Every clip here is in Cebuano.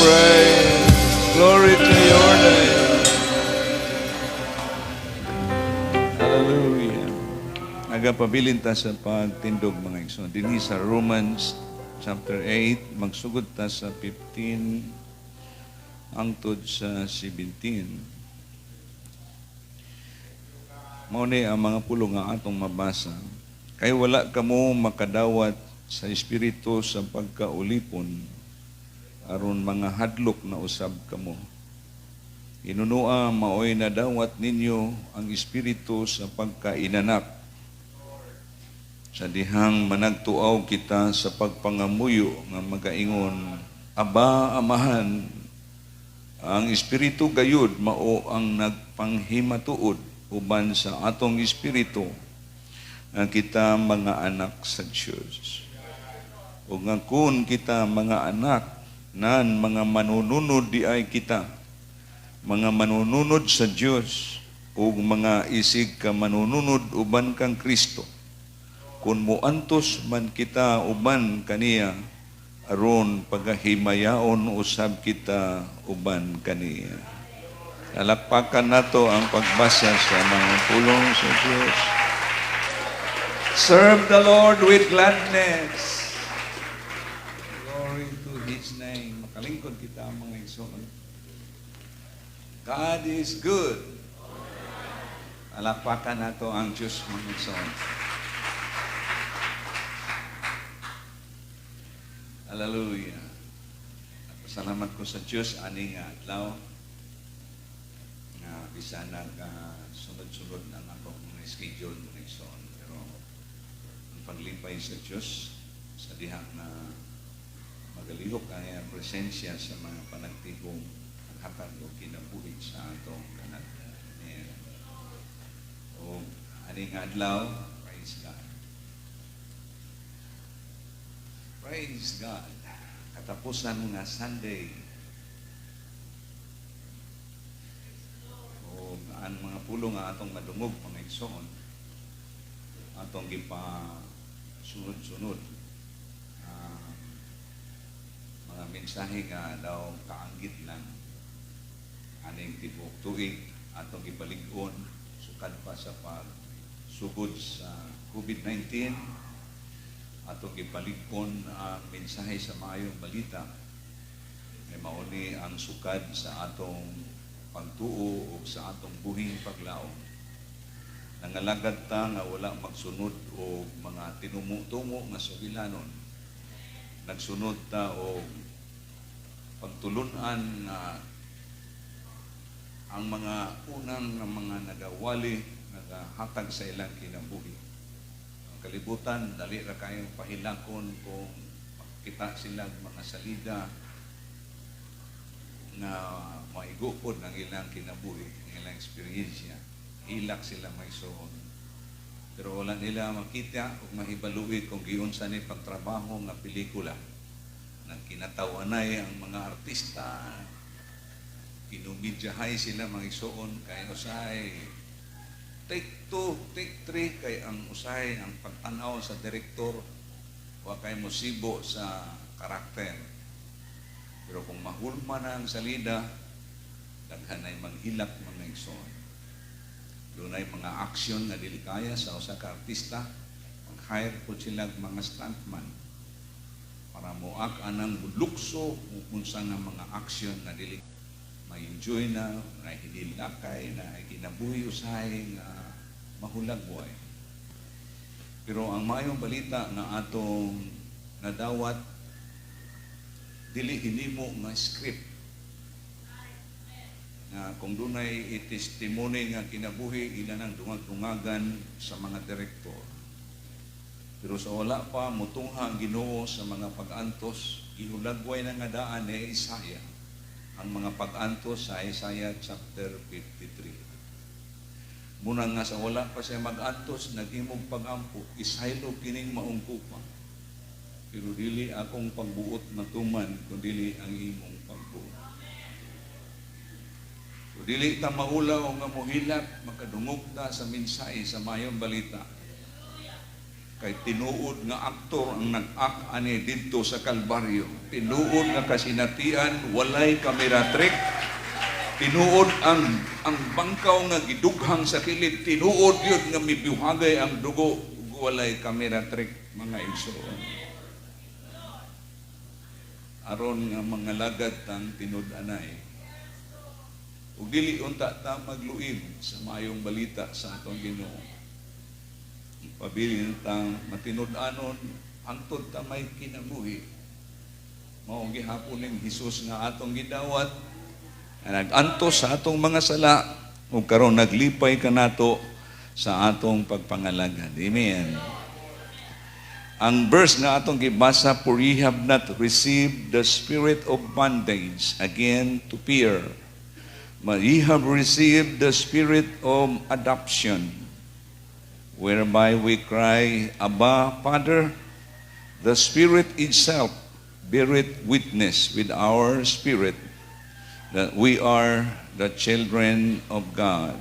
Praise. Glory to your name. Hallelujah. Nagapabilin ta sa pagtindog, mga igsoon. Dinhi sa Romans chapter 8, magsugod ta sa 15 hangtod sa 17. Mao ni ang mga pulong nga atong mabasa. "Kay wala kamo makadawat sa espiritu sa pagkaulipon aron mga hadlok na usab kamo. Hinunua maoy nadawat ninyo ang espiritu sa pagkainanak. Sa dihang managtuaw kita sa pagpangamuyo nga magaingon, 'Aba, Amahan.' Ang espiritu gayud mao ang nagpanghimatuod uban sa atong espiritu nga kita mga anak sa Dios. Ug nga kun kita mga anak, nan mga manununod diay kita, mga manununod sa Dios ug mga isig ka manununod uban kang Kristo, kun moantos man kita uban kaniya, aron pagahimayaon usab kita uban kaniya." Palakpakan nato ang pagbasa sa mga pulong sa Dios. Serve the Lord with gladness. Glory to His name. Makalingkod kita, mga igsoon. God is good. Palakpakan nato ang Diyos, mga igsoon. Hallelujah. Pasalamat ko sa Diyos ani nga adlaw nga bisan nag sunod-sunod ang akong mga schedule, mga igsoon, pero ang paglipay sa Diyos sa diha na magalihok ang iyang presensya sa mga panagtibong hatag og kinabuhi sa atong kanad. Amen. O ani nga adlaw, praise God. Praise God. Katapusan nga Sunday. O ang mga pulong nga atong madungog, mga igsoon, atong gipa sunod-sunod mga mensahe nga daw kaanggit lang aning tibuok tuig atong gibalig-on sukad pa sa pagsugod sa COVID-19. Atong gipalig-on ang mensahe sa maayong balita kay mao ni ang sukad sa atong pagtuo o sa atong buhing paglaom. Nangalagad ta nga wala magsunod og mga tinumo-tumo nga sugilanon. Nagsunod ta og pagtulunan nga ang mga unang nga mga nagawali, nagahatag sa ilang kinabuhi. Ang kalibutan, dali ra kayong pahilakon kung makita sila mga salida nga maigo pod ang ilang kinabuhi, ang ilang eksperyensya. Hilak sila, may soon. Pero wala nila makita ug mahibaluit kung giunsa ni pagtrabaho nga pelikula. Nagkinatawanay ang mga artista, kinumidyahay sila, mga igsoon, kay usahay take two, take three, kay ang usahay ang pagtanaw sa direktor wa kay musibo sa karakter. Pero kung mahulma na ang salida, daghan ay manghilak, mga igsoon. Dunay mga aksyon nga dili kaya sa usa ka artista, mag-hire po sila og mga stuntman para moak anang lukso kung unsa nga mga aksyon nga dili ma-enjoy na, na hinilakay, na kinabuhi usahay nga mahulagway. Pero ang maayong balita nga atong nadawat, dili hinimo nga script nga kung dunay i-testimony nga kinabuhi, ila nang dungag-dungagan sa mga direktor. Pero sa wala pa mutungha ang Ginoo sa mga pag-antos, ihulagway na nga daan ni Isaiah ang mga pag-antos sa Isaiah chapter 53. Muna nga sa wala pa siya mag-antos, naghimog pag-ampo, "Isaylo kining maong kupa. Pero dili akong pagbuot matuman, kundi ang imong pagbuot." So, dili ta maulaw nga mohilak, makadungog ta sa mensahe sa mayong balita. Kay tinuod nga aktor ang nag-act ani didto sa Kalbaryo. Tinuod nga kasinatian, walay camera trick. Tinuod ang bangkaw nga gidughang sa kilid, tinuod yun nga mibuhagay ang dugo, walay camera trick, mga igsoon. Aron nga mga lagad tang tinud-anay. Ug dili unta ta magluib sa maayong balita sa atong Ginoo. Pabilin tang matinud-anon hangtod ta may kinabuhi. Mao gihapon ning Hesus nga atong gidawat nga nag-antos sa atong mga sala ug karon naglipay kanato sa atong pagpangalagad. Amen. Ang verse nga atong gibasa, "For ye have not received the spirit of bondage again to fear, but ye have received the spirit of adoption, whereby we cry, 'Abba, Father.' The Spirit itself beareth witness with our spirit that we are the children of God.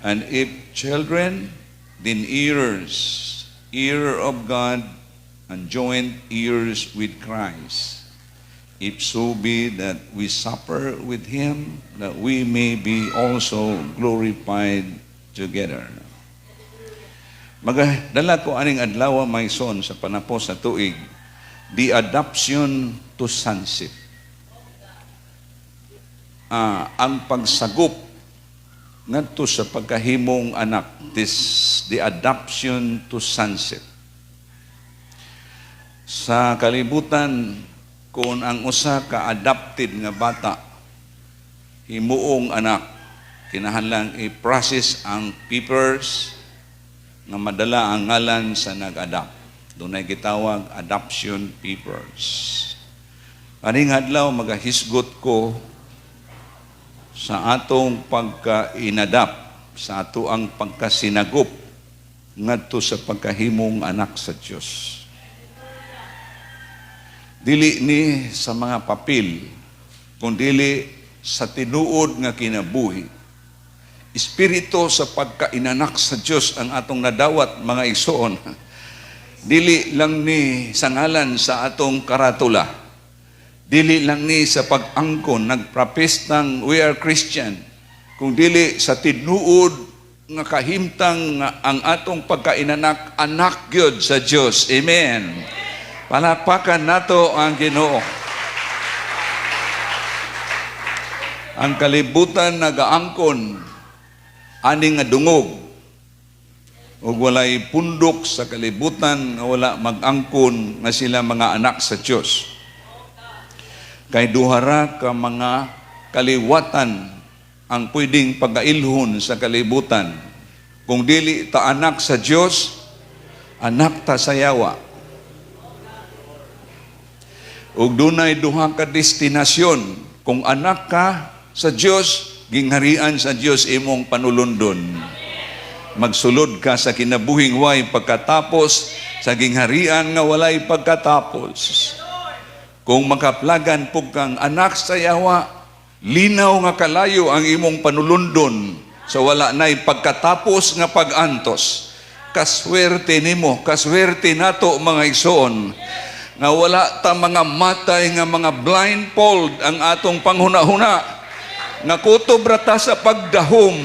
And if children, then heirs, heir of God, and joint heirs with Christ, if so be that we suffer with Him, that we may be also glorified together." Magadala ko aning adlaw, mga igsoon, sa panapos sa tuig, the adoption to sonship. Ang pagsagop ngadto sa pagkahimong anak, this the adoption to sonship. Sa kalibutan, kung ang usa ka adopted nga bata himuong anak, kinahanglan i-process ang papers nga madala ang ngalan sa nag-adopt. Dunay gitawag adoption papers. Aning adlaw, magahisgot ko sa atong pagka-inadapt, sa ato ang pagkasinagop ngadto sa pagkahimong anak sa Dios. Dili ni sa mga papel, kundili sa tinuod nga kinabuhi. Espiritu sa pagkainanak sa Dios ang atong nadawat, mga igsoon. Dili lang ni sa ngalan sa atong karatula. Dili lang ni sa pag-angkon, nagprapestang we are Christian. Kung dili sa tinuod nga kahimtang nga ang atong pagkainanak, anak gyud sa Dios. Amen. Palakpakan nato ang Ginoo. Ang kalibutan nagaangkon ani nga dungog ug walay pundok sa kalibutan nga wala mag-angkon nga sila mga anak sa Dios. Kay duha ra ka mga kaliwatan ang pwedeng pagailhon sa kalibutan. Kung dili ta anak sa Dios, anak ta sa yawa. Ug dunay duha ka destinasyon. Kung anak ka sa Dios, gingharian sa Dios imong panulundon. Magsulod ka sa kinabuhing way pagkatapos, sa gingharian nga walay pagkatapos. Kung makaplagan pug kang anak sa yawa, linaw nga kalayo ang imong panulundon sa wala nay pagkatapos nga pag-antos. Kaswerte nimo, kaswerte nato, mga igsoon, nga wala ta mga matay nga mga blindfold ang atong panghuna-huna, nga kutob ra ta sa pagdahom,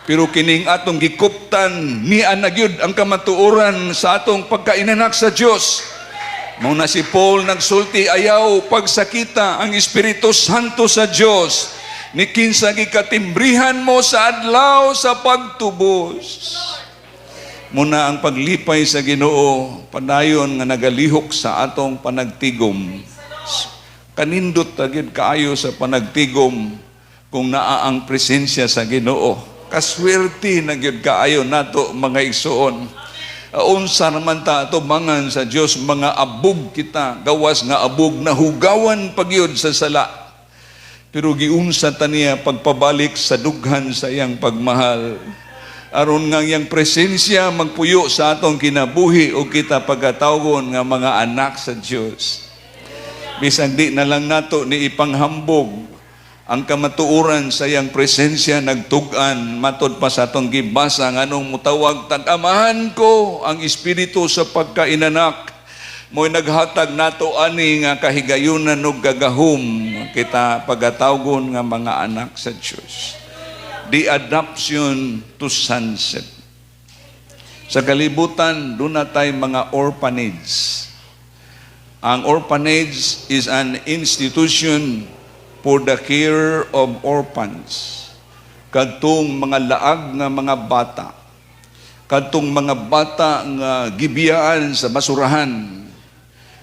pero kining atong gikuptan ni na gyud ang kamatuoran sa atong pagkainanak sa Dios. Mao na si Paul nagsulti, "Ayaw pagsakita ang Espiritu Santo sa Dios, ni kinsa gikatimbrihan mo sa adlaw sa pagtubos." Muna ang paglipay sa Ginoo padayon nga nagalihok sa atong panagtigom. Kanindot ta gyud kaayo sa panagtigom kung naa ang presensya sa Ginoo. Kaswerte na gyud kaayo nato, mga igsoon. Unsa naman ta atubangan sa Dios, mga abog kita, gawas nga abog nahugawan pa gyud sa sala. Pero giunsa ta niya pagpabalik sa dughan sa iyang pagmahal, aron nga iyang presensya magpuyo sa atong kinabuhi o kita pagkatawgon nga mga anak sa Dios. Bisan di na lang nato ni ipanghambog Ang kamatuoran sa iyang presensya nagtug-an, matod pa sa atong gibasa, nganong mutawag tag Amahan ko. Ang Espiritu sa pagkainanak mo'y naghatag nato ani nga kahigayunan ug gagahom kita pagatawgon nga mga anak sa Dios. The adoption to sonship. Sa kalibutan, duna tay mga orphanage. Ang orphanage is an institution for the care of orphans. Kadtong mga laag nga mga bata. Kadtong mga bata nga gibiyaan sa basurahan.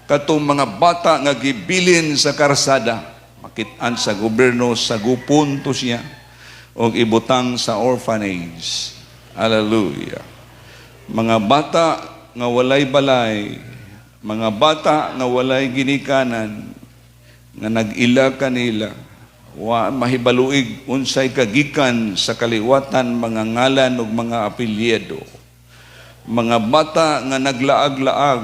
Kadtong mga bata nga gibilin sa karsada. Makitaan sa gobyerno, sagupon to siya o ibutang sa orphanage. Hallelujah. Mga bata nga walay balay, mga bata nga walay ginikanan, nga nag-ila kanila, wa mahibaluig unsay kagikan sa kaliwatan, mga ngalan ug mga apelyido. Mga bata nga naglaag-laag,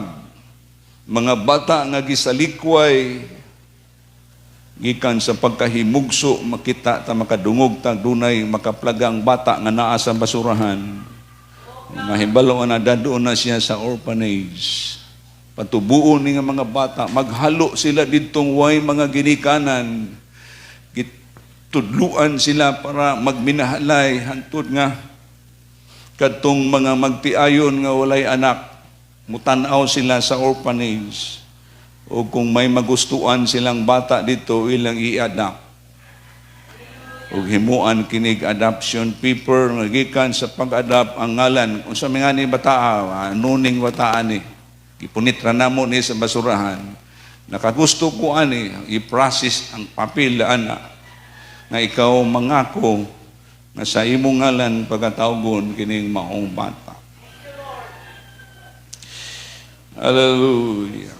mga bata nga gisalikway gikan sa pagkahimugso, makita ta, makadungog ta, dunay makaplagang bata nga naa sa basurahan. Mahibalo na dadon na siya sa orphanage. Patubuon ni nga mga bata, maghalo sila didtong way mga ginikanan. Gitudluan sila para magminahalay hantod nga kadtong mga magtiayon nga walay anak, mutan-aw sila sa orphanage. O kung may magustuhan silang bata dito, ilang i-adopt. Ug himuan kinig adoption paper nga gikan sa pag-adopt ang ngalan unsa may nga ni bata, nuning bataan ni gipunit ra namo ni sa basurahan, nakagusto ko ani, i-process ang papel ana nga ikaw mangako nga sa imong ngalan pagkatawgon kining maong bata. Hallelujah.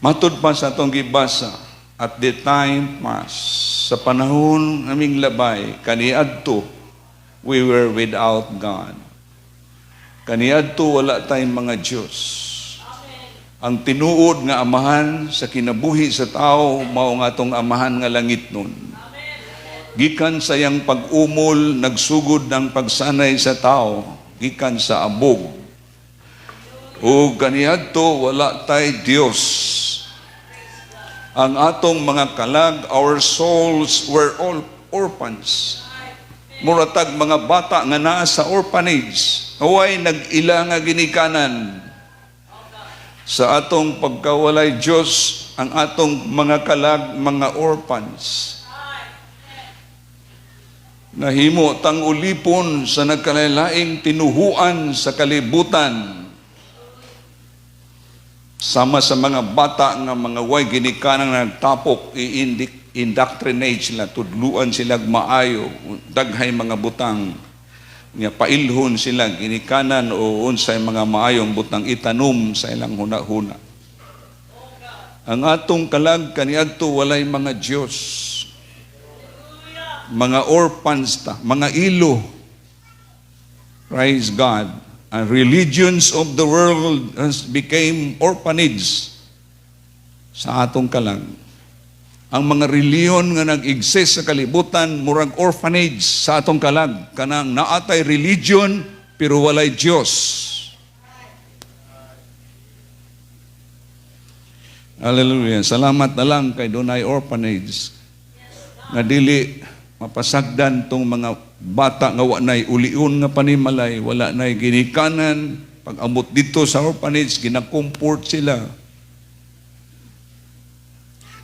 Matud pa sa atong gibasa, at the time past, sa panahon naming labay, kaniadto, we were without God. Kaniadto wala tayong mga Diyos. Ang tinuod nga amahan sa kinabuhi sa tao, mao nga atong Amahan nga langitnon. Gikan sa iyang pag-umol, nagsugod ng pagsanay sa tao, gikan sa abog. O kaniadto wala tay Dios. Ang atong mga kalag, our souls were all orphans. Muratag mga bata nga naa sa orphanage, way nag-ila nga ginikanan. Sa atong pagkawalay Diyos, ang atong mga kalag, mga orphans. Nahimo tang ulipon sa nagkalalaing tinuhuan sa kalibutan. Sama sa mga bata nga mga way ginikanan nagtapok, i-indoctrinate sila, tudluan sila maayo, daghay mga butang nga pailhon sila ginikanan o unsay mga maayong butang itanom sa ilang huna-huna. Ang atong kalag kaniadto walay mga Dios. Mga orphans ta, mga ilo. Praise God. And religions of the world has became orphanage sa atong kalag. Ang mga reliyon nga nag-exist sa kalibutan, murag orphanage sa atong kalag, kanang naatay religion pero walay Dios. Hallelujah. Salamat na lang kay dunay orphanage nga dili mapasagdan tong mga bata nga wa nay ulion nga panimalay, wala nay ginikanan. Pag amot dito sa orphanage, gina-comfort sila.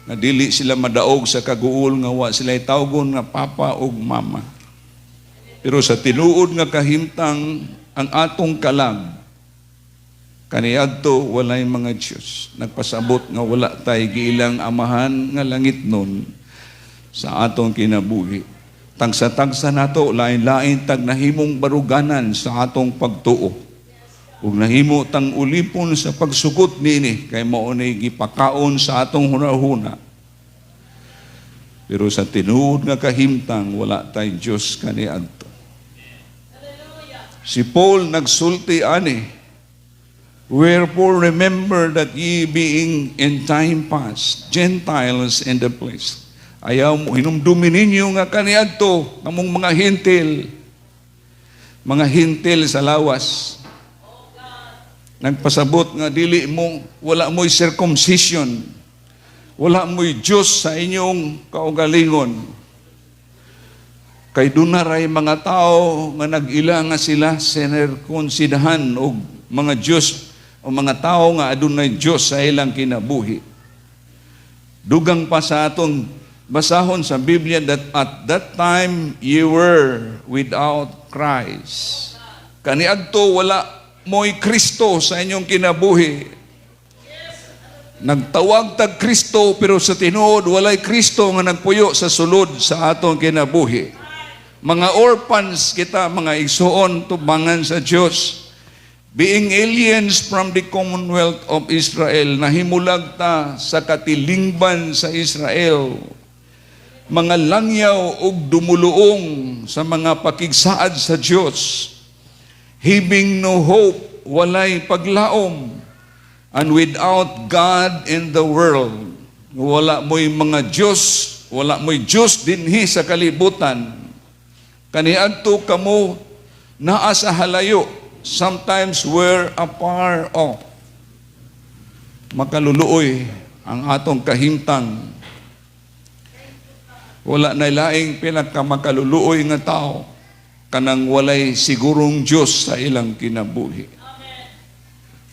Nga dili sila madaog sa kaguol nga wa sila tawgon nga papa ug mama. Pero sa tinuod nga kahimtang, ang atong kalag kaniadto walay mga Dios. Nagpasabot nga wala tay giilang Amahan nga langit nun sa atong kinabuhi. Tagsa-tagsa nato, lain-lain tag nahimong baruganan sa atong pagtuo. Ug nahimo tang ulipon sa pagsugot niini kay mao ni gipakaon sa atong hunahuna. Pero sa tinuod nga kahimtang, wala tay Dios kaniadto. Si Paul nagsulti ani, Wherefore remember that ye, being in time past Gentiles in the flesh. Ayaw mo, hinumdumi ninyo nga kaniadto, kamong mga Hentil sa lawas. Nagpasabot nga dili mo, wala mo'y circumcision, wala mo'y Diyos sa inyong kaugalingon. Kay duna ray mga tao nga nag-ila nga sila sinerkonsidahan og mga Diyos o mga tao nga adunay Diyos sa ilang kinabuhi. Dugang pa sa atong basahon sa Biblia that at that time you were without Christ. Kaniadto wala mo'y Kristo sa inyong kinabuhi. Nagtawag tag Kristo, pero sa tinuod walay Kristo nga nagpuyo sa sulod sa atong kinabuhi. Mga orphans kita, mga igsuon, tubangan sa Dios. Being aliens from the commonwealth of Israel, nahimulag ta sa katilingban sa Israel. Mga langyaw ug dumuluong sa mga pakigsaad sa Dios. Having no hope, walay paglaom, and without God in the world. Wala mo'y mga Diyos, wala mo'y Diyos dinhi sa kalibutan. Kaniadto kamo naa sa halayo, sometimes we're afar off. Makaluluoy ang atong kahimtang. Wala na laing pinakamakaluluoy nga tao kanang walay sigurong Diyos sa ilang kinabuhi.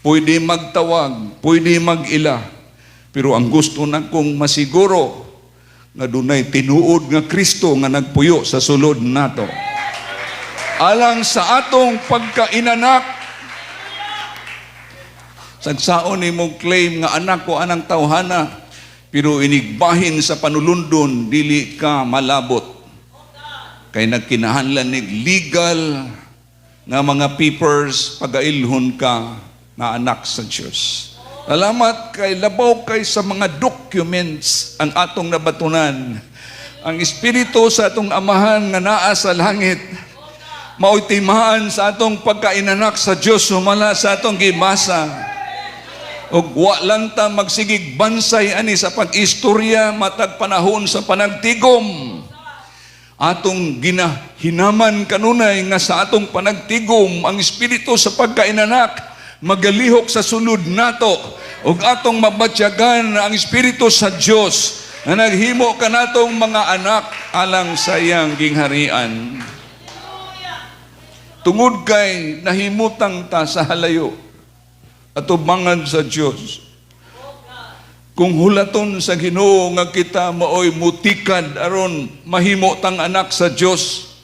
Pwede magtawag, pwede mag-ila, pero ang gusto na kong masiguro nga dunay tinuod nga Kristo nga nagpuyo sa sulod nato. Alang sa atong pagkainanak, sagsaon nimo claim nga anak ko anang tawhana, pero inigbahin sa panulundon, dili ka malabot. Kay nagkinahanglan nig legal nga mga papers pagailhon ka nga anak sa Dios. Salamat kay labaw kay sa mga documents ang atong nabatunan. Ang espiritu sa atong Amahan nga naa sa langit mao'y timaan sa atong pagkainanak sa Dios sumala sa atong gibasa. Ug wa lang ta magsigig bansay ani sa pag-istorya matag panahon sa panagtigom. Atong ginahinaman kanunay nga sa atong panagtigom ang espiritu sa pagkainanak magalihok sa sulod nato ug atong mabatyagan ang espiritu sa Dios na naghimo kanatong mga anak alang sa iyang gingharian. Tungod kay nahimutang ta sa halayo atubangan sa Dios. Kung hulaton sa Ginoo nga kita maoy mutikad aron mahimo tang anak sa Dios,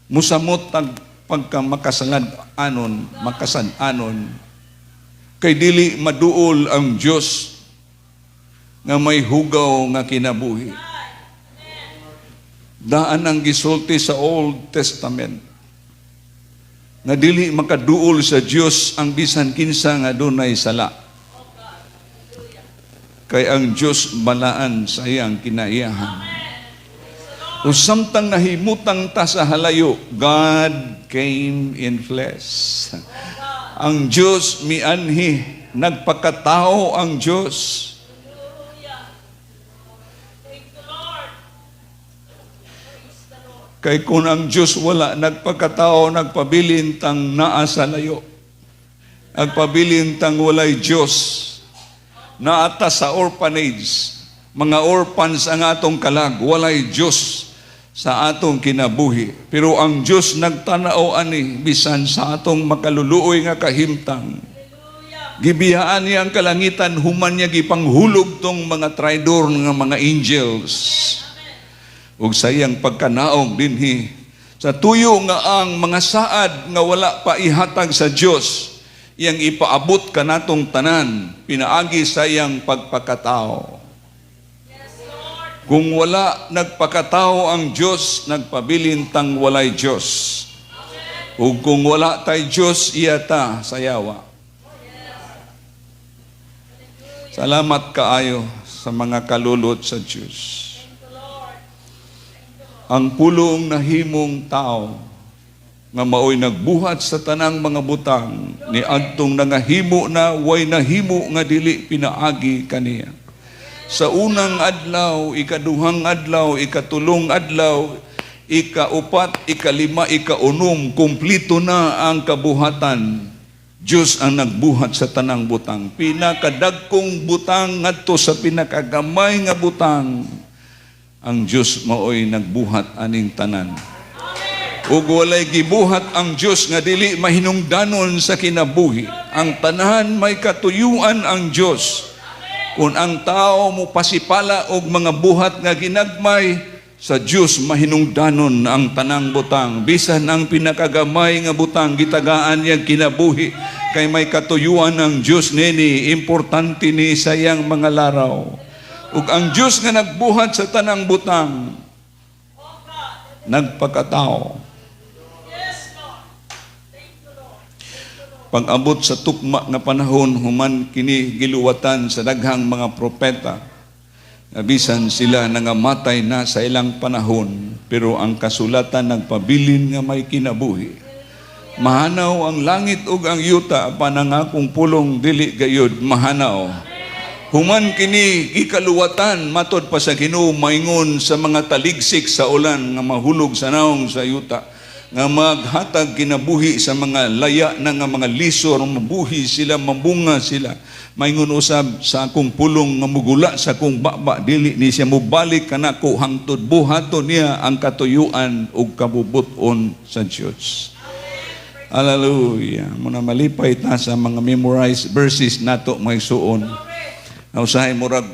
musamot tag pagka makasalad anon, makasad-anon. Kay dili maduol ang Dios nga may hugaw nga kinabuhi. Daan ang gisulti sa Old Testament nga dili makaduol sa Dios ang bisan kinsa nga dunay sala. Kay ang Dios balaan sa iyang kinaiyahan. O samtang nahimutang ta sa halayo, God came in flesh. Ang Diyos mianhi, nagpakatao ang Diyos. Thank you, Lord. Praise the Lord. Kay kung ang Diyos wala nagpakatao, nagpabilin tang naa sa layo. Nagpabilin tang walay Diyos. Naa ta sa orphanage. Mga orphans ang atong kalag, walay Diyos sa atong kinabuhi. Pero ang Diyos nagtanao ani bisan sa atong makaluluoy nga kahimtang. Gibiyaan niya ang kalangitan, human niya gipanghulog tong mga traidor nga mga angels. Ug sa iyang pagkanaog dinhi sa tuyo nga ang mga saad nga wala pa ihatag sa Dios, iyang ipaabot kanatong tanan pinaagi sa iyang pagpakatao. Yes, Lord. Kung wala nagpakatao ang Dios, nagpabilin tang walay Dios. Ug kung wala tay Dios, iya ta sayawa. Salamat kaayo sa mga kalulot sa Dios. Thank you, Lord. Ang Pulong nahimong tao. Nga maoy nagbuhat sa tanang mga butang ni adtong nangahimo na, way nahimo nga dili pinaagi kaniya. Sa unang adlaw, ikaduhang adlaw, ikatulong adlaw, ikaupat, ikalima, ikaunom, kumplito na ang kabuhatan. Diyos ang nagbuhat sa tanang butang. Pinakadagkong butang ngadto sa pinakagamay nga butang. Ang Diyos maoy nagbuhat aning tanan. Ug walay gibuhat ang Diyos nga dili mahinungdanon sa kinabuhi. Ang tanan may katuyuan ang Diyos. Kung ang tao mo pasipala og mga buhat nga ginagmay, sa Diyos mahinungdanon ang tanang butang. Bisan ang pinakagamay nga butang, gitagaan niya kinabuhi. Kay may katuyuan ang Diyos nini, importante ni sa iyang mga laraw. Ug ang Diyos nga nagbuhat sa tanang butang, nagpakatao. Yes, Lord. Thank you, Lord. Pag-abot sa tukma nga panahon, human kini giluwatan sa daghang mga propeta. Nga bisan sila nangamatay na sa ilang panahon, pero ang kasulatan nagpabilin nga may kinabuhi. Mahanaw ang langit ug ang yuta, apan ang akong pulong dili gayud mahanaw. Human kini gikaluwatan matod pa sa Ginoo, maingon sa mga taligsik sa ulan nga mahulog sa naong sa yuta nga maghatag kinabuhi sa mga laya na nga mga lisor, mabuhi sila, mabunga sila. Maingon usab sa akong pulong nga mugula sa akong baba, dili ni siya mubalik kanako hangtod buhaton niya ang katuyuan ug kabubuton sa Dios. Hallelujah. Muna malipay ta sa mga memorized verses nato, mga igsuon. Nausahay murag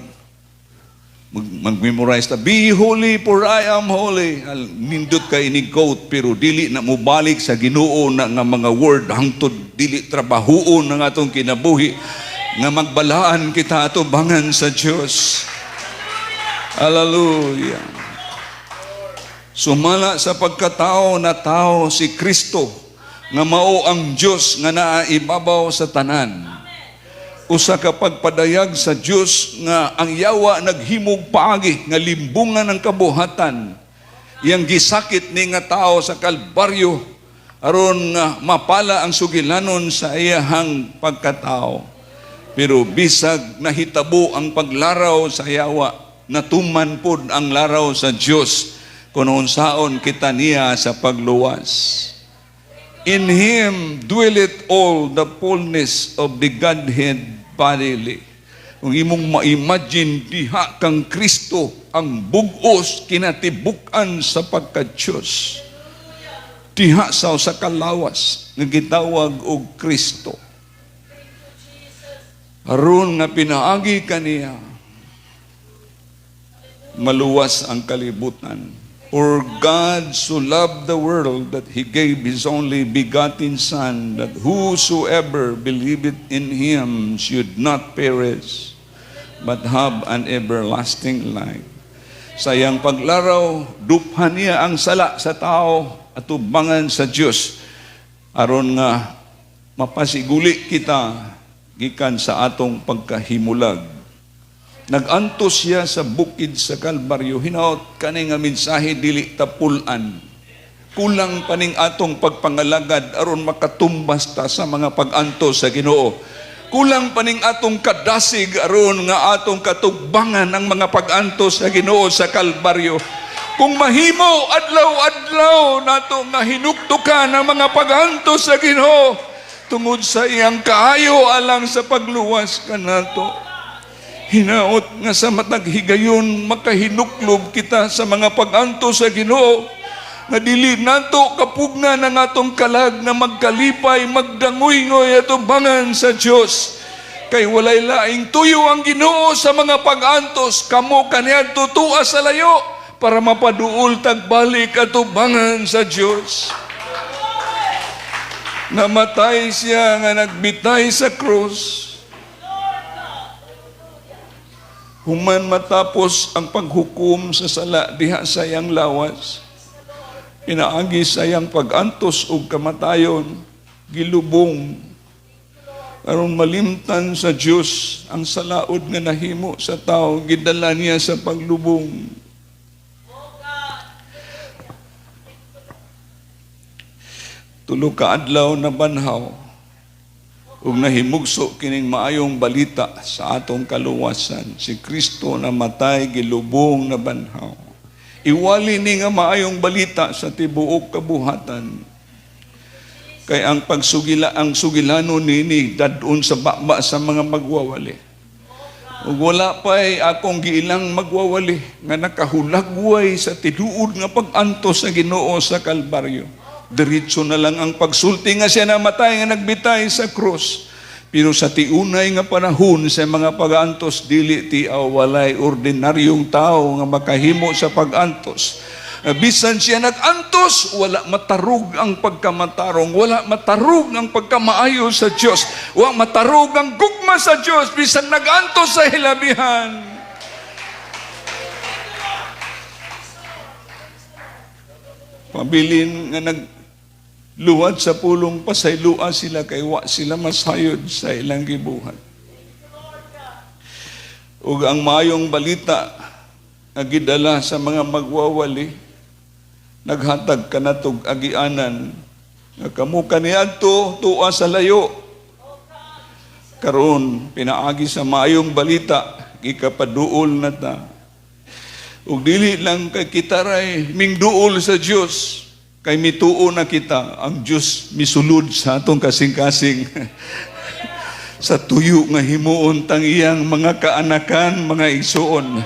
mag-memorize ta, "Be holy for I am holy." Nindot kay ini quote, pero dili na mobalik sa Ginoo na nga mga word hangtod dili trabahuon ang atong kinabuhi nga magbalaan kita atubangan sa Dios. Hallelujah. Sumala sa pagkatao na tao si Kristo nga mao ang Dios nga naa ibabaw sa tanan. Usa ka pagpadayag sa Dios nga ang yawa naghimog paagi nga limbungan ng kabuhatan. Iyang gisakit ni nga tao sa Kalbaryo aron nga mapala ang sugilanon sa iyahang pagkatao. Pero bisag nahitabo ang paglaraw sa yawa, natuman pod ang laraw sa Dios kung unsaon kita niya sa pagluwas. In Him dwelleth all the fullness of the Godhead bodily. Kung imong ma-imagine diha kang Kristo ang bug-os kinatibuk-an sa pagka-Diyos. Diha sa kalawas nga gitawag og Kristo. Aron nga pinaagi kaniya maluwas ang kalibutan. For God so loved the world that He gave His only begotten Son, that whosoever believeth in Him should not perish, but have an everlasting life. Sa iyang paglaraw, duphan niya ang sala sa tao at atubangan sa Diyos aron nga mapasiguli kita gikan sa atong pagkahimulag. Nag-antos siya sa bukid sa Kalbaryo. Hinaot kani nga mensahe dili tapulan. Kulang pa ning atong pagpangalagad aron makatumbas ta sa mga pag-antos sa Ginoo. Kulang pa ning atong kadasig aron nga atong katugbangan ang mga pag-antos sa Ginoo sa Kalbaryo. Kung mahimo adlaw-adlaw nato nga hinuktukan ang mga pag-antos sa Ginoo tungod sa iyang kaayo alang sa pagluwas kanato. Hinaot nga sa matag higayon makahinuklob kita sa mga pag-antos sa Ginoo nga dili nato kapugnan ang atong kalag na magkalipay, magdangoy-ngoy atubangan sa Dios. Kay walay laing tuyo ang Ginoo sa mga pag-antos kamo kaniadto tua sa layo para mapaduol tagbalik atubangan sa Dios. Namatay siya nga nagbitay sa krus. Human matapos ang paghukom sa sala diha sa iyang lawas, pinaagi sa iyang pag-antos ug kamatayon, gilubong aron malimtan sa Dios ang salaod nga nahimo sa tao, gidala niya sa paglubong. Tulo ka adlaw nabanhaw ug nahimugso kining maayong balita sa atong kaluwasan. Si Kristo namatay, gilubong, nabanhaw. Iwali ni nga maayong balita sa tibuok kabuhatan. Kay ang pagsugila, ang sugilano nini dadon sa baba sa mga magwawali. Ug wala pa'y akong giilang magwawali nga nakahulagway sa tinuod nga pag-antos sa Ginoo sa Kalbaryo. Diretso na lang ang pagsulti nga siya namatay nga nagbitay sa krus. Pero sa tiunay nga panahon sa mga pag-antos, dili tiaw, walay ordinaryong tao nga makahimo sa pag-antos. Bisan siya nag-antos, wala matarog ang pagkamatarong, wala matarog ang pagkamaayo sa Diyos, wala matarog ang gugma sa Diyos, bisan nag-antos sa hilabihan. Pabilin nga nagluwad sa pulong, pasaylua sila kay wa sila masayod sa ilang gibuhat. Ug ang maayong balita nga gidala sa mga magwawali, naghatag kanatog agianan nga kamo kaniadto tuwa sa layo. Karon pinaagi sa maayong balita, gikapaduol na ta. Ug dili lang kay kita ray mingduol sa Dios, kay mituo na kita, ang Dios misulod sa atong kasing-kasing. Sa tuyo nga himuon tang iyang mga kaanakan, mga igsuon.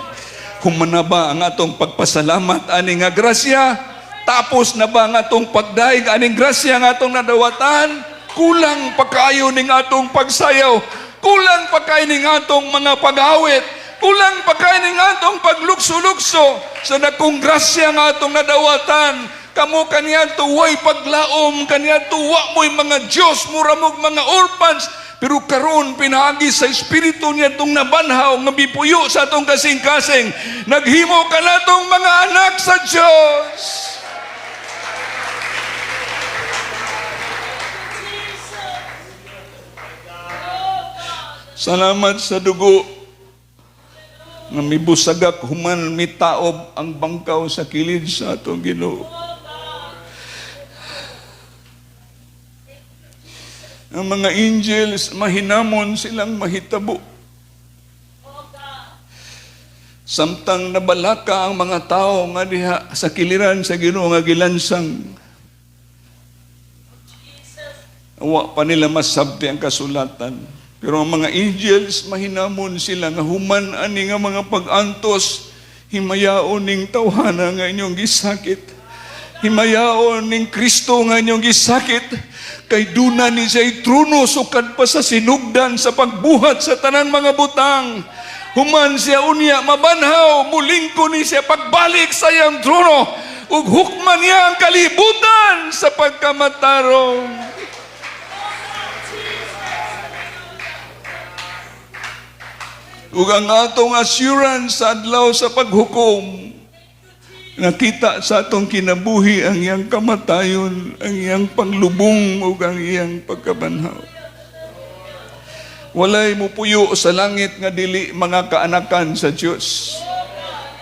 Humana ba ang atong pagpasalamat ani nga grasya? Tapos na ba ang atong pagdaig aning grasya nga atong nadawatan? Kulang pa kaayo ning atong pagsayaw. Kulang pa kaayo ning atong mga pag-awit. Kulang pa kaayo ning atong paglukso-lukso sa dakong grasya nga atong nadawatan. Kamo kaniadto way paglaom, kaniadto wa mo'y mga Diyos, mura mo'g mga orphans. Pero karon pinaagi sa espiritu niya itong nabanhaw nga mipuyo sa atong kasing-kasing, naghimo ka natong mga anak sa Diyos. Salamat sa dugo nga mibusagak human mitaob ang bangkaw sa kilid sa atong Ginoo. Ang mga angels, mahinamon silang mahitabo. Samtang nabalaka ang mga tao nga diha sa kiliran sa Ginoo nga gilansang, wa pa nila masabti ang kasulatan. Pero ang mga angels, mahinamon sila nga human ani nga mga pag-antos, himayaon ning tawhana nga inyong gisakit. Himayaon ning Kristo nga inyong gisakit. Kay duna ni siya'y trono sukad pa sa sinugdan sa pagbuhat sa tanang mga butang. Human siya unya mabanhaw, mulingko ni siya pagbalik sa iyang trono, ug hukman niya ang kalibutan sa pagkamatarong. Ug ang atong assurance sa adlaw sa paghukom, nakita sa atong kinabuhi ang iyang kamatayon, ang iyang panglubong ug ang iyang pagkabanhaw. Walay mupuyo sa langit nga dili mga kaanakan sa Dios.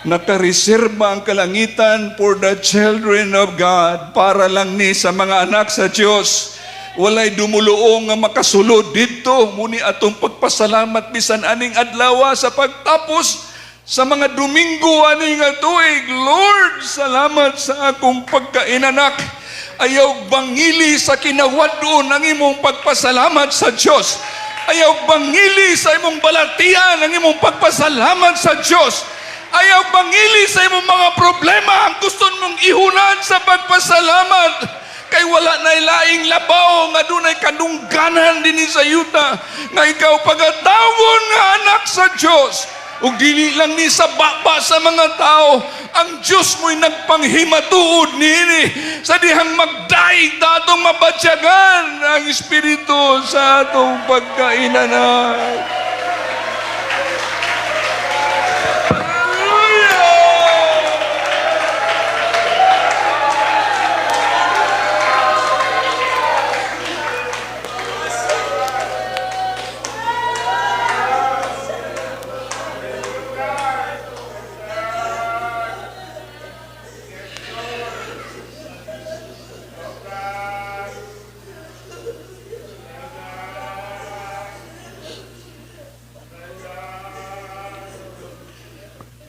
Nakareserba ang kalangitan for the children of God, para lang ni sa mga anak sa Dios. Walay dumuluong nga makasulod didto. Muni atong pagpasalamat bisan aning adlaw sa pagtapos sa mga Domingo ani nga tuig. Lord, salamat sa akong pagkainanak. Ayaw bangili sa kinawad-on ang imong pagpasalamat sa Dios. Ayaw bangili sa imong balatian ang imong pagpasalamat sa Dios. Ayaw bangili sa imong mga problema ang gusto mong ihunan sa pagpasalamat. Kay wala na ilaing labaw nga dunay kadungganan dinhi sa yuta nga ikaw pagatawon nga anak sa Dios. Ug dili lang ni sa baba sa mga tao, ang Dios mo'y nagpanghimatuod niini sa dihang magdaig ta atong mabatyagan ang Espiritu sa atong pagkainanak.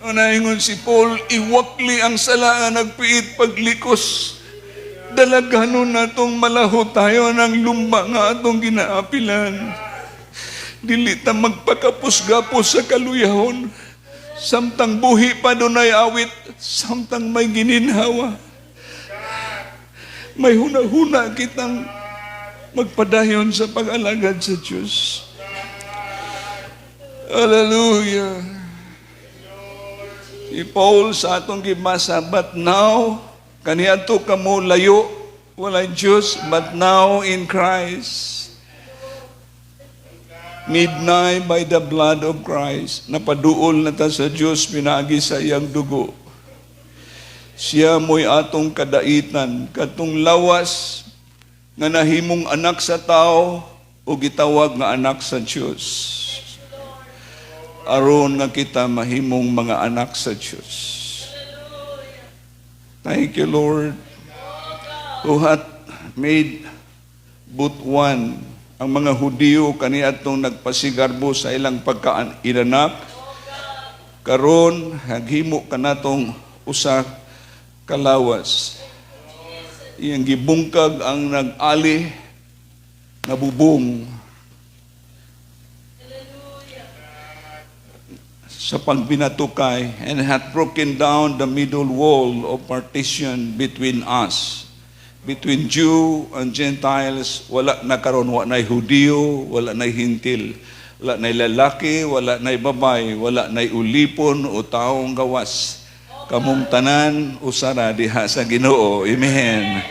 Naingon si Paul, iwakli ang sala nga nagpiit paglikos. Dalaganon natong malahutayon ang lumba nga atong ginaapilan. Dili ta magpakapos-gapos sa kaluyahon. Samtang buhi pa dunay awit, samtang may gininhawa. May huna-huna kitang magpadayon sa pag-alagad sa Diyos. Hallelujah. Si Paul sa atong gibasa, "But now, kaniadto kamo layo, walay Diyos, but now in Christ, made nigh by the blood of Christ." Napaduol na ta sa Diyos pinaagi sa iyang dugo. Siya mo'y atong kadaitan, katong lawas nga nahimong anak sa tao o gitawag nga anak sa Diyos. Aron nga kita mahimong mga anak sa Diyos. Thank you, Lord, who hath made both one. Ang mga Hudiyo kaniadtong nagpasigarbo sa ilang pagkainanak, karon naghimo kanatong usa kalawas. Iyang gibungkag ang nag-ali nga bubong Hallelujah. Sa pagbinatukay and hath broken down the middle wall of partition between us, between Jew and Gentiles. Wala na karon, wala na'y Hudiyo, wala na'y Hentil, wala na'y lalaki, wala na'y babay, wala na'y ulipon o taong gawas. Kamong tanan usara diha sa Ginoo. Amen.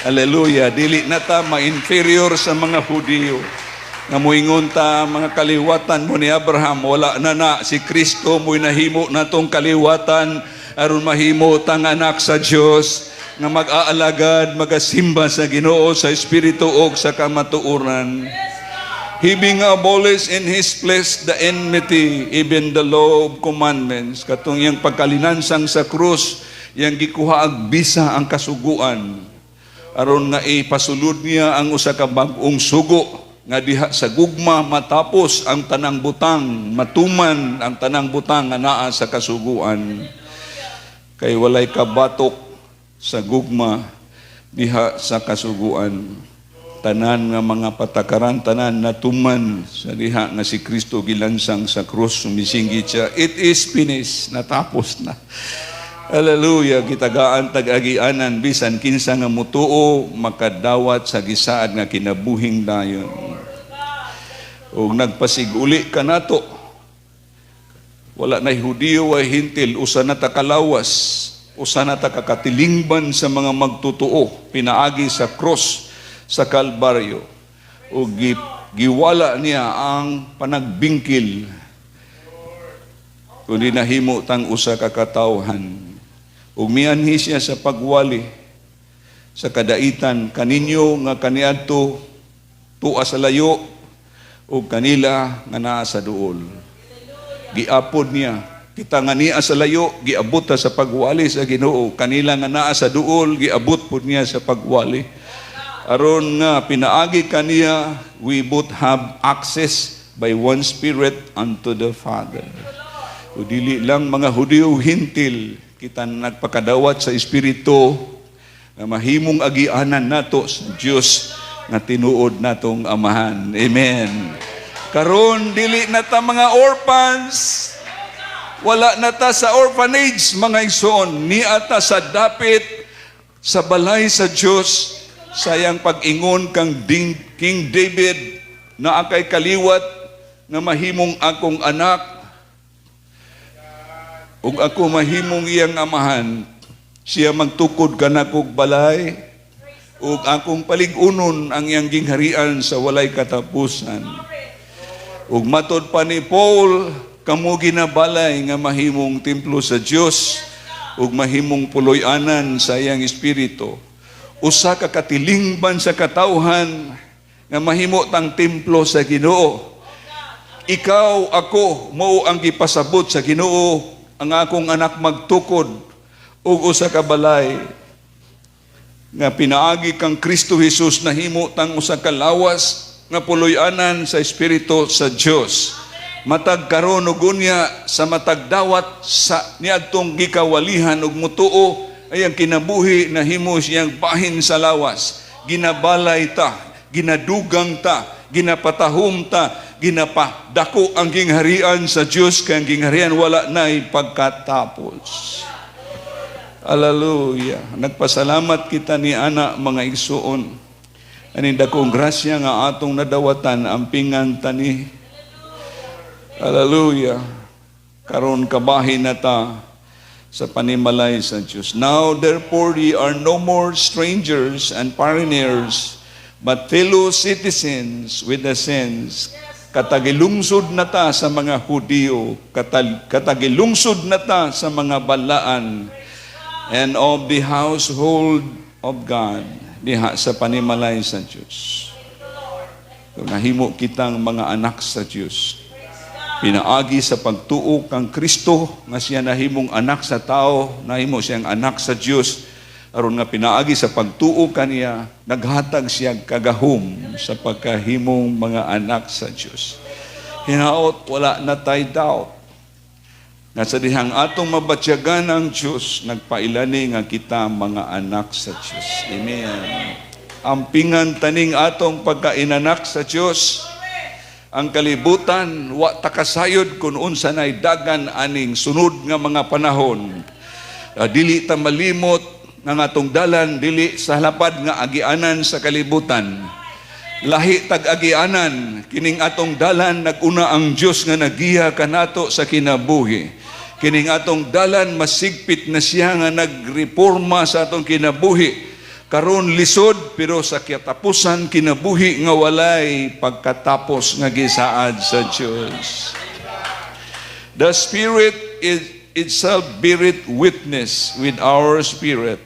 Hallelujah. Dili na ta ma-inferior sa mga Hudiyo nga muingon ta mga kaliwatan mo ni Abraham. Wala na na. Si Kristo mo'y nahimo natong kaliwatan aron mahimo tang anak sa Dios nga mag-aalagad, magasimba sa Ginoo sa espiritu ug sa kamatuoran. He being abolished in His flesh the enmity, even the law of commandments. Katong iyang pagkalinansang sa krus, iyang gikuha ag bisa ang kasuguan. Aron nga ipasulod niya ang usa ka bag-ong sugo nga diha sa gugma matapos ang tanang butang, matuman ang tanang butang nga naa sa kasuguan. Kay walay kabatok sa gugma diha sa kasuguan. Tanan nga mga patakaran, tanan natuman sa diha nga si Kristo gilansang sa krus. Sumisinggit siya, "It is finished." Natapos na. Hallelujah. Gitagaan tag agianan bisan kinsa nga mutuo makadawat sa gisaad nga kinabuhing dayon. Ug nagpasiguli kanato. Wala na Hudiyo way Hentil, usa na ta kalawas, usa na ta kakatilingban sa mga magtutuo pinaagi sa cross sa Kalbaryo. Ug giwala niya ang panagbingkil kundi nahimo tang usa ka katawhan. Ug mianhi siya sa pagwali sa kadaitan kaninyo nga kaniadto tua sa layo ug kanila nga naa sa duol. Giapod niya kita nga niya sa layo, giabot ta sa pagwali sa Ginoo. Kanila nga naa sa duol, giabot pud niya sa pagwali. Aron nga pinaagi kaniya, we both have access by one Spirit unto the Father. O dili lang mga Hudiyo, Hentil, kita nagpakadawat sa Espiritu nga mahimong agianan nato sa Dios nga tinuod natong Amahan. Amen. Karon dili na ta mga orphans. Wala na ta sa orphanage, mga igsoon, nia ta sa dapit sa balay sa Dios sayang pag-ingon kang King David, "Naa kay kaliwat nga mahimong akong anak ug ako mahimong iyang amahan. Siya magtukod kanakog balay ug akong palig-unon ang iyang gingharian sa walay katapusan." Ug matod pa ni Paul, kamo ginabalay nga mahimong templo sa Dios ug mahimong puloy-anan sa iyang Espiritu. Usa ka katilingban sa katawhan nga mahimo tang templo sa Ginoo. Ikaw, ako, mao ang gipasabot sa Ginoo, ang akong anak magtukod og usa ka balay nga pinaagi kang Kristo Jesus nahimo tang usa ka lawas nga puloy-anan sa Espiritu sa Dios. Matag karon ug unya sa matag dawat sa niadtong gikawalihan ug mutuo ay ang kinabuhi nahimo siyang bahin sa lawas. Ginabalay ta, ginadugang ta, ginapatahom ta, ginapadako ang gingharian sa Dios, kay ang gingharian wala na'y pagkatapos. Hallelujah. Nagpasalamat kita ni ana, mga igsuon. Aning dakong grasya nga atong nadawatan, ampingan tani. Hallelujah. Karon kabahin na ta sa panimalay sa Diyos. Now, therefore, ye are no more strangers and foreigners, but fellow citizens with the saints. Katagilungsod na ta sa mga Hudiyo, katagilungsod na ta sa mga balaan, and of the household of God, diha sa panimalay sa Diyos. So, nahimo kitang mga anak sa Diyos. Pinaagi sa pagtuo kang Kristo nga siya nahimong anak sa tao, nahimo siyang anak sa Dios. Aron nga pinaagi sa pagtuo kaniya, naghatag siya kagahom sa pagkahimong mga anak sa Dios. Hinaot wala na tay doubt nga sa dihang atong mabatyagan ang Diyos, nagpailani nga kita mga anak sa Diyos. Amen. Ampingan taning atong pagkainanak sa Diyos. Ang kalibutan, wa takasayod kung unsa na'y dagan aning sunod nga mga panahon. Dili ta malimot nga atong dalan dili sa lapad nga agianan sa kalibutan. Lahi tag agianan, kining atong dalan, naguna ang Dios nga nagiya kanato sa kinabuhi. Kining atong dalan, masigpit na siya nga nagreforma sa atong kinabuhi. Karon lisod, pero sa katapusan kinabuhi nga walay pagkatapos nga gisaad sa Dios. The Spirit is itself beareth witness with our spirit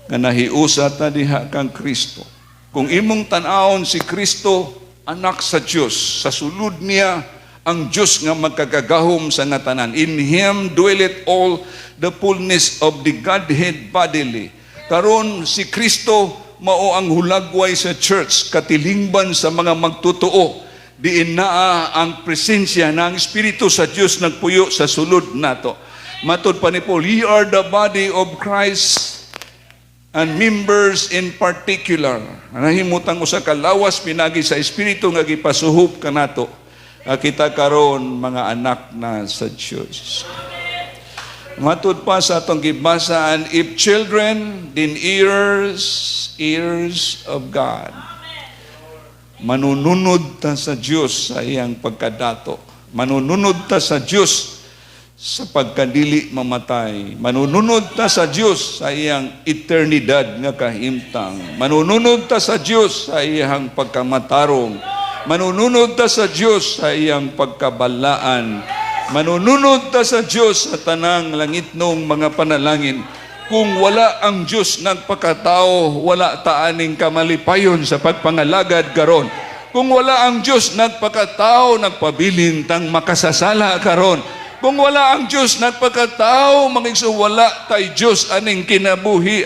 nga nahiusa ta diha kang Kristo. Kung imong tan-awon si Kristo, anak sa Dios, sa sulod niya ang Dios nga magkagagahom sa nga tanan. In Him dwelleth all the fullness of the Godhead bodily. Karon si Kristo mao ang hulagway sa church, katilingban sa mga magtotoo. Diin naa ang presensya ng Espiritu sa Dios nagpuyo sa sulod nato. Matod pa ni Paul, "Ye are the body of Christ and members in particular." Nahimutang usa ka lawas pinagi sa Espiritu nga gipasuhop kanato. Nga kita karon mga anak na sa Dios. Matud pa sa atong gibasa, "And if children, then heirs, heirs of God." Manununod ta sa Dios sa iyang pagkadato. Manununod ta sa Dios sa pagkadili mamatay. Manununod ta sa Dios sa iyang eternidad nga kahimtang. Manununod ta sa Dios sa iyang pagkamatarong. Manununod ta sa Dios sa iyang pagkabalaan. Manununod ta sa Dios sa tanang langitnong mga panalangin. Kung wala ang Diyos nagpakatao, wala ta aning kamalipayon sa pagpangalagad karon. Kung wala ang Diyos nagpakatao, nagpabilin tang makasasala karon. Kung wala ang Diyos nagpakatao, mga igsoon, wala tay Diyos aning kinabuhi.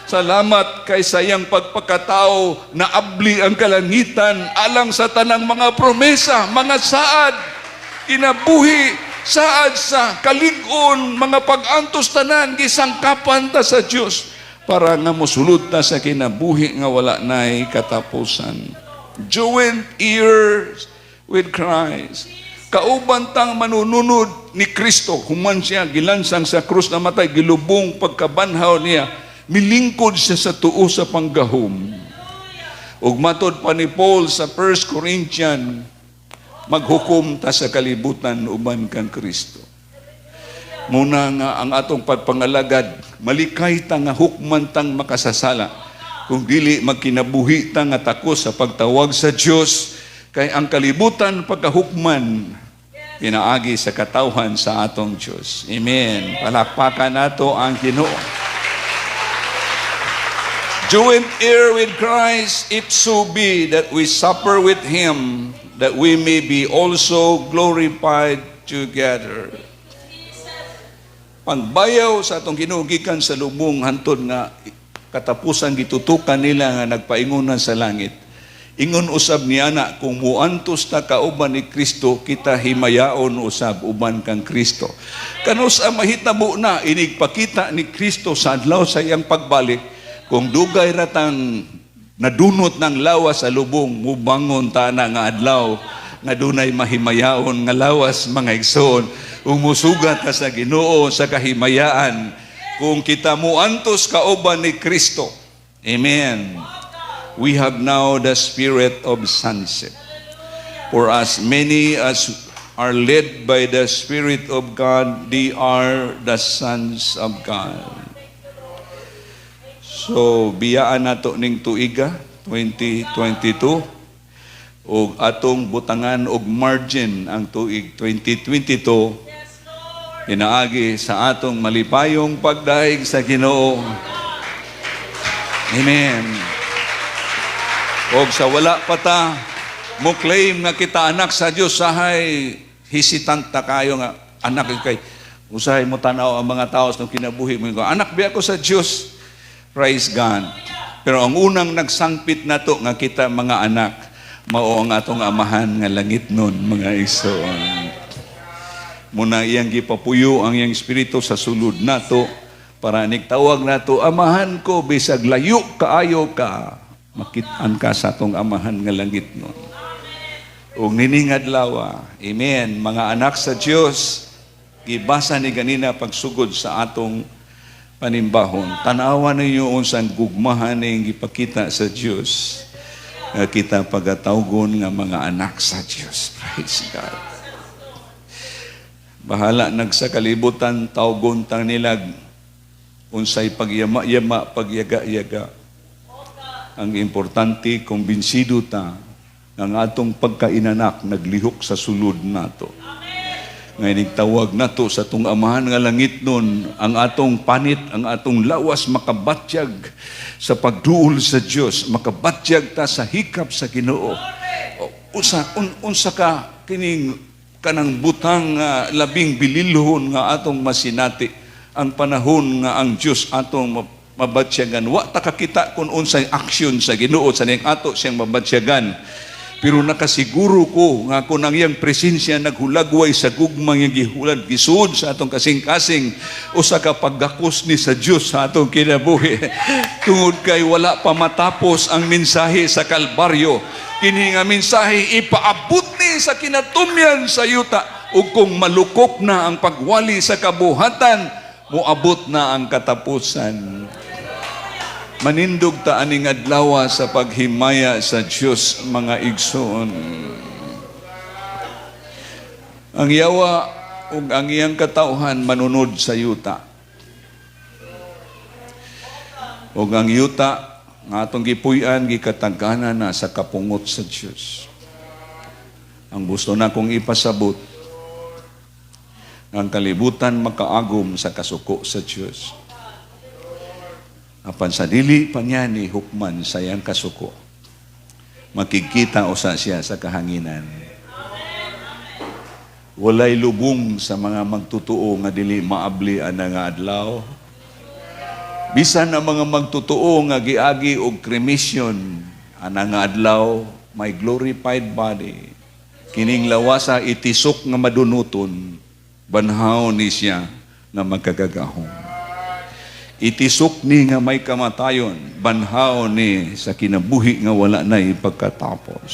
Salamat kay sa iyang pagpakatao, naabli ang kalangitan alang sa tanang mga promesa, mga saad, kinabuhi, saad sa kalig-on, mga pag-antos tanan, gisangkapan ta sa Dios para nga mosulod ta sa kinabuhi nga wala na'y katapusan. Joint heirs with Christ. Kauban tang manununod ni Kristo, human siya gilansang sa krus, namatay, gilubong, pagkabanhaw niya, milingkod siya sa tuo sa panggahom. Ug matod pa ni Paul sa 1 Corinthians, maghukom ta sa kalibutan uban kang Kristo. Muna nga ang atong pagpangalagad, malikay ta nga hukman tang makasasala. Kung dili magkinabuhi ta nga takos sa pagtawag sa Dios, kay ang kalibutan pagkahukman pinaagi sa katawhan sa atong Dios. Amen. Palakpakan nato ang Ginoo. Joint heir with Christ, if so be that we suffer with Him, that we may be also glorified together. Pagbayaw sa atong Ginoo gikan sa lubong hantod nga katapusan gitutukan nila nga nagpaingonan sa langit. Ingon usab niya na kung muantos ta kauban ni Kristo, kita himayaon usab uban kang Kristo. Kanus-a mahitabo na inigpakita ni Kristo sa adlaw sa iyang pagbalik, kung dugay ratang nadunot ng lawas sa lubong, mubangon ta na nga adlaw nga dunay mahimayaon nga lawas, mga igsoon, ug musugat ta sa Ginoo sa kahimayaan kung kita muantos kauban ni Kristo. Amen. We have now the spirit of sonship. For as many as are led by the Spirit of God, they are the sons of God. So, biyaan nato ning tuiga 2022 ug atong butangan og margin ang tuig 2022 pinaagi sa atong malipayong pagdayeg sa Ginoo. Amen. Og sa wala pa ta mo claim nga kita anak sa Dios, sahay hesitant ta kayo nga anak kay usahay mo tanaw ang mga tao sa kinabuhi mo, anak biya ko sa Dios. Praise God. Pero ang unang nagsangpit nato nga kita mga anak, mao ang atong Amahan nga langit nun, mga igsoon. Muna iyang gipapuyo ang iyang Espiritu sa sulod nato para nigtawag nato, "Amahan ko," bisag layo kaayo ka, makit-an ka sa atong Amahan nga langit nun. Ug nining adlaw, amen, mga anak sa Dios, gibasa ni ganina pagsugod sa atong panimbahon. Tanawa ninyo unsang gugmahan ning gipakita sa Dios nga kita pagatawgon nga mga anak sa Dios. Praise God. Bahala nag sa kalibutan tawgon tang nilag unsay pagyama-yama, pagyaga-yaga. Ang importante, kumbinsido ta nga ang atong pagkainanak naglihok sa sulod nato. Nga tawag nato sa atong Amahan nga langit nun, ang atong panit, ang atong lawas makabatyag sa pagduol sa Dios, makabatyag ta sa hikap sa Ginoo. Unsa ka kining kanang butang nga labing bililhon nga atong masinati ang panahon nga ang Dios atong mabatyagan? Wa ta kakita kung unsay aksyon sa Ginoo sa ning ato siyang mabatyagan. Pero nakasiguro ko nga kung ang iyang presensya naghulagway sa gugmang iyang gihulad gisuod sa atong kasing-kasing, usa ka paggakos ni sa Dios sa atong kinabuhi. Tungod kay wala pa matapos ang mensahe sa Kalbaryo. Kini nga mensahe ipaabot ni sa kinatumyan sa yuta, ug kung malukop na ang pagwali sa kabuhatan, moabot na ang katapusan. Manindog ta aning adlaw sa paghimaya sa Dios, mga igsoon. Ang yawa ug ang iyang katawhan manunod sa yuta. Ug ang yuta nga atong gipuy-an gikatagana na sa kapungot sa Dios. Ang gusto na kong ipasabot, ang kalibutan makaagom sa kasuko sa Dios. Apan sa dili pa niya ni hukman sa iyang kasuko, makikita usa siya sa kahanginan. Walay lubong sa mga magtutuo nga dili maabli ana nga adlaw. Bisan ang mga magtutuo nga giagi og cremation, ana nga adlaw may glorified body. Kining lawasa itisok nga madunuton, banhaw ni siya nga magkagagahom. Itisok ni nga may kamatayon, banhaw ni sa kinabuhi nga wala na ipagkatapos.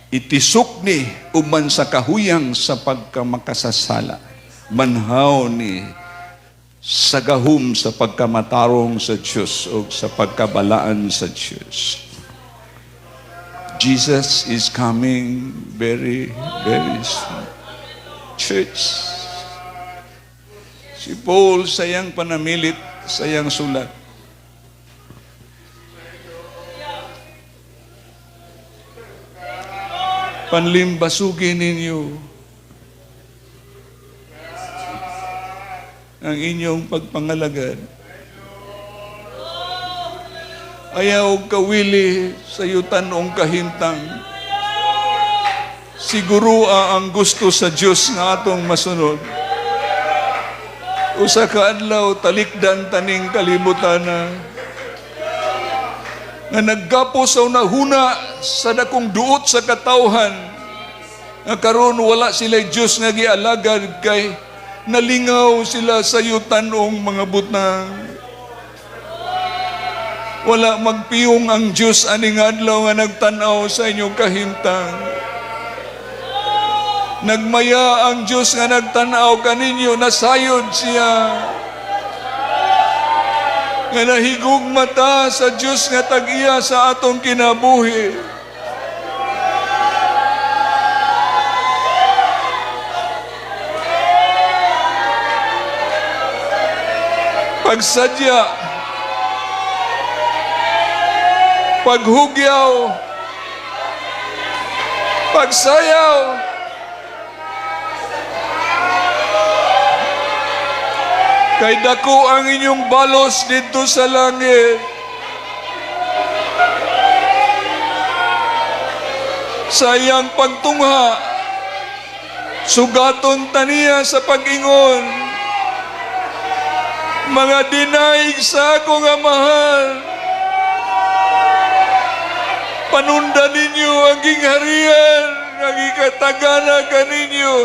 Itisok ni uban sa kahuyang sa pagkamakasasala, banhaw ni sa gahum sa pagkamatarong sa Diyos o sa pagkabalaan sa Diyos. Jesus is coming very, very soon. Church, si Paul sa iyang panamilit, sa iyang sulat, panlimbasugi ninyo ang inyong pagpangalagad. Ayaw kawili sa yutanong kahimtang. Siguro ang gusto sa Diyos nga atong masunod. Usa ka adlaw talikdan taning kalibutan na. Nga naggapos sa hunahuna sa dakong duot sa katawhan. Nga karon wala sila Diyos nga gialagad kay nalingaw sila sa yutanong mga butang. Wala magpiyong ang Diyos aning adlaw nga nagtan-aw sa inyong kahimtang. Nagmaya ang Diyos nga nagtan-aw kaninyo, nasayod siya. Nga nahigugma ta sa Diyos nga tag-iya sa atong kinabuhi. Pagsadya, paghugyaw, pagsayaw, kay dako ang inyong balos didto sa langit. Sa iyang pagtungha, sugaton ta niya sa pag-ingon, "Mga dinaig sa akong Amahan, panundan ninyo ang gingharian nga gikatagana kaninyo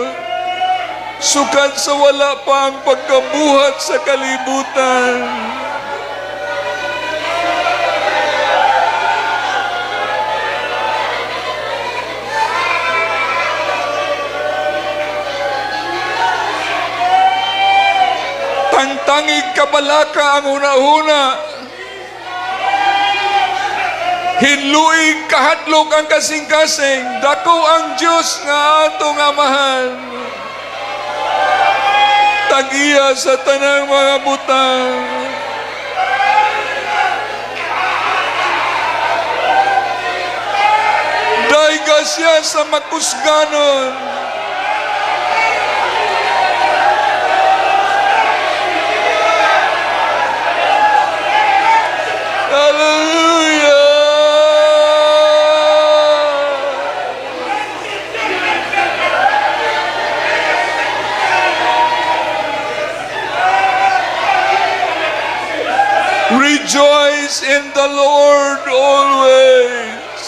sukad sa wala pa ang pagkabuhat sa kalibutan." Tangtangig kabalaka ang hunahuna. Hinluig kahadlok ang kasing-kasing. Dako ang Diyos nga atong Amahan. Tag-iya sa tanang mga butang. Dayga siya sa makusganon. Hallelujah! Rejoice in the Lord always.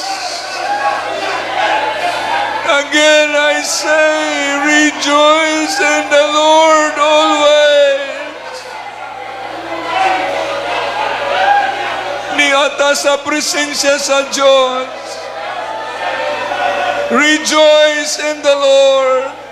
Again I say, rejoice in the Lord always. Niata sa presensya sa Diyos. Rejoice in the Lord.